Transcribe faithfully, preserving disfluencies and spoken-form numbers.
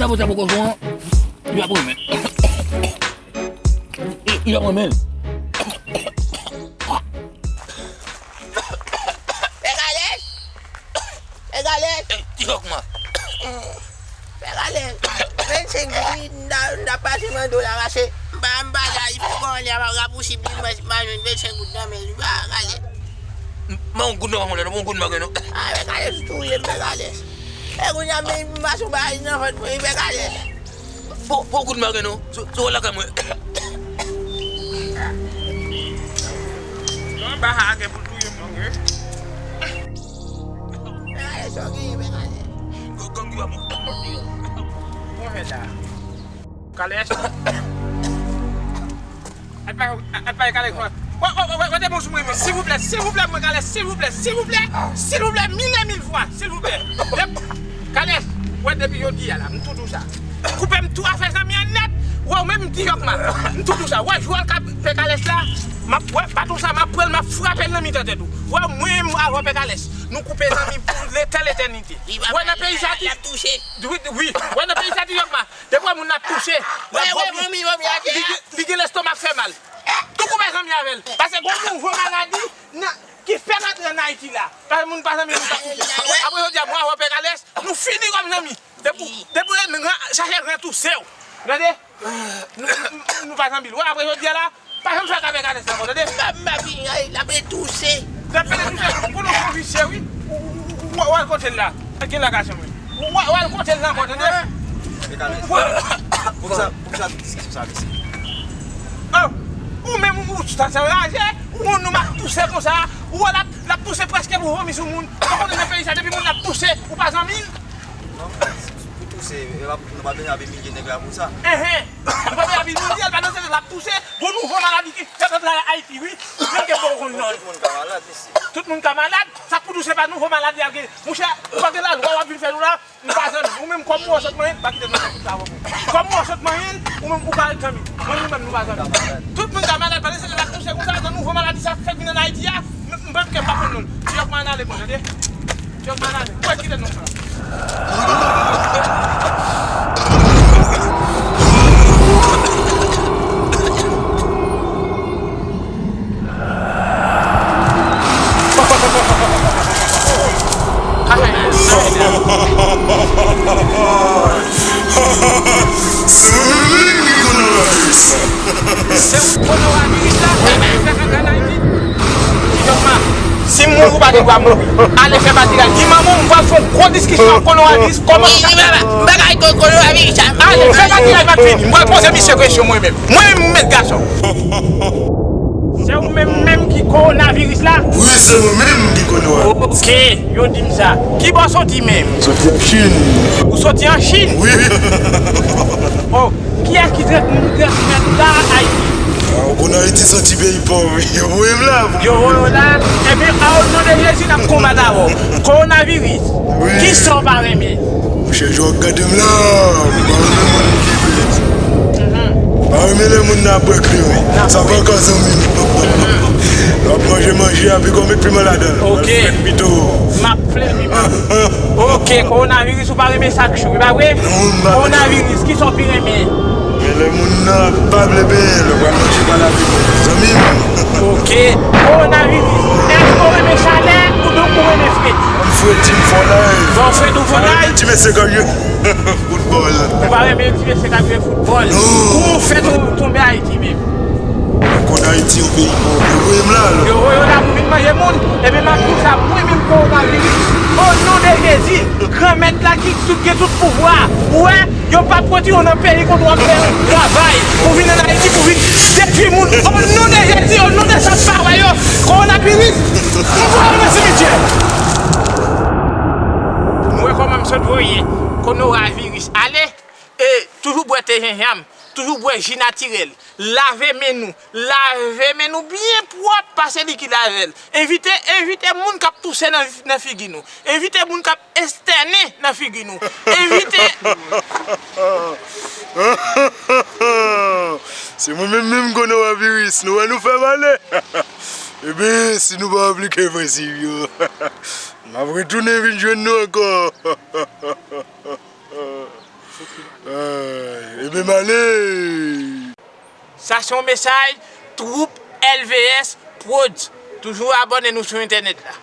Apre sa, poko fon an, li ap renmen. Li ap renmen. Pè Kalès! Pè Kalès! Ti kòk mwen. Pè Kalès! Vennsenk goud, wi, m ta, m ta pase mande w la, pase m pa, m pa la, li fè kòman li ap rapousib, li mwen, m pa jwenn vennsenk goud nan men li, Pè Kalès. M, m pa yon goud nan men w la, non, m pa yon goud nan men w la, non. A, Pè Kalès, ou touye m, Pè Kalès. E kounye a, men, m pase yon bagay nan vant mwen, Pè Kalès. Bon, bon, kout mare non. Sou, sou lakay mwen. Non, Baha gen pou l touye moun, wi. Gade sa w genyen, men gade. Gang ki pa bon. Bon, men la. Kalès. Al pa, al pa Kalès, wè, wè, wè, wè, wè, de bon sou mwen, men, silvouplè, silvouplè, mwen, Kalès, silvouplè, silvouplè, silvouplè, mil e mil fwa, silvouplè. Dep-, Kalès, wè, depi jodi a la, m tou di w sa. Koupe m tou afè zanmi an nèt, wè, ou menm, m di Jòkma, m tou di w sa. Wè, jou al ka pè Kalès la, m ap, wè, baton sa, m ap pran l, m ap frape l nan mitan tèt ou. Wè, mwen menm, avè w pè Kalès, nou koupe zanmi pou letèl etènite. Wè, nan peyi sa, wi, wi, wè, nan peyi sa, di Jòkma, depi wè moun ap touche, l ap vòmi. Li gen, li gen lestomak fè mal. Tou koupe zanmi avè l. Paske gon nouvo maladi nan, ki fèk antre ann Ayiti la. Paske moun pa zanmi, moun pa touche. Apre jodi a, mwen avè w pè Kalès, nou fini kòm zanmi. Depi, depi w nan ran, chache ran touse w. Tande? Nou, nou, nou pa zanmi l. Wè, apre jodi a la, pa janm fè ka pè Kalès ankò, tande? M pa, m pa vini, ay, l ap retouse. L ap retouse, konnen w se yon visye, wi. Ou, ou, ou, ou al kote l la. Gen la gason, wi. Ou, ou al kote l la ankò, tande? Pè Kalès. Poukisa, poukisa tout diskisyon sa, mesye? Oh, ou menm ou, ou tout sa, sa raje, ou konn nou m ap touse konsa, ou wè l ap, l ap touse prèske pou vomi sou moun. Ou konnen nan peyi sa, depi moun ap touse, ou pa zanmi l? Non, pou touse, e, nou pa bezwen ap imilye nèg la pou sa. Enhen, nou pa bezwen ap imilye l, pandan se tan l ap touse, gon nouvo maladi ki fèk antre Ayiti, wi. Menm ke poko konn non l. Tout moun ka malad, mesye. Tout moun ka malad, sa k pou touse pa nouvo maladi a gen. Monchè, ou pa gen lalwa w ap vin fè nou la. Nou pa zanmi. Ou menm kòm ou an sot manyen, pa kite nou fè tout sa avè w. Kòm ou an sot manyen, ou menm ou ka ret zanmi. Mwen nou menm nou pa zanmi. Tout moun ka malad, pandan se tan l ap touse konsa, nan nouvo maladi sa fèk vin ann Ayiti a, m, m menm ke m pa konn non l. Ti Jòkma ann ale, bon, tande? Ti Jòkma ann ale. Ou pa kite non sa. Se mwen menm ki konoravirus. Se ou konoravirus la? Sa k ap fèk antre ann Ayiti? Ti Jòkma, si m mouri, ou pa gen dwa mouri. Ale fè pati kay ti manman w, m pral fè yon gwo diskisyon ak konoravirus. Kòman? M pa ka konoravirus sa. Ale fè pati kay m ap vini. M pral poze misye kesyon mwen menm. Mwen menm m met gason. Se ou menm menm ki kowonaviris la? Wi, se mwen menm ki kowonaviris. Ok, yo di m sa. Ki bò w soti menm? M soti an Chin. Ou soti an Chin? Wi. Oh, kiyès ki transmèt, transmèt la Ayiti? Ah, ou konn Ayiti se yon ti peyi pòv, wi. Yo voye m la. Yo voye w la? Ebyen, o non de Jezi, n ap konbat avè w. Kowonaviris. Wi. Kisa w pa renmen? Monchè, jan w ap gade m la, m pa renmen moun ki vle. Mhm. Pa renmen lè moun nan ap bwè kleren. Sa pa ka zanmi m. L ap manje manje a, piko met piman ladan l. Ok. Al fèt pito. M ap fle piman. Ok, kowonaviris, ou pa renmen sa k cho, e pa vre? Non, m pa renmen. Kowonaviris, kisa w pi renmen? Men lè moun nan pa vle benyen, lè w pral manje pa lave men w, zanmi m. Ok. Kowonaviris, èske w renmen chalè oubyen ou renmen fredi? M fredi, m fò lay. Bon, fredi, ou fò lay? Ti mesye kòm yo. Foutbòl. Ou pa renmen ti mesye k ap jwe foutbòl? Non. Kouman w fè tonbe Ayiti menm? Ou konn Ayiti yon peyi pòv, yo voye m la, alò. Yo voye w la pou vin manje moun, epi m ap di w sa, mwen menm kowonaviris, o non de Jezi, Granmèt la ki tout, gen tout pouvwa, ou wè, yo p ap retire w nan peyi kote w ap fè yon travay, pou vin ann Ayiti, pou vin detwi moun, o non de Jezi, o non de sa m pa wè yo, kowonaviris, m voye w nan simityè. Nou wè kòman m sot voye konoraviris ale, e toujou bwè te jenjanm, toujou bwè ji natirèl. Lave men nou. Lave men nou byen pwòp, pa se li ki lave l. Evite, evite moun k ap touse nan, nan figi nou. Evite moun k ap estène nan figi nou. Evite. Se mwen menm menm konoraviris. Nou wè nou fè malè. Ebyen, si nou pa aplike prensip yo, m ap retounen vin jwenn nou ankò. Ebyen m ale. Sa se yon mesaj Twoup L V S Prodz. Toujou abòne nou sou entènèt la.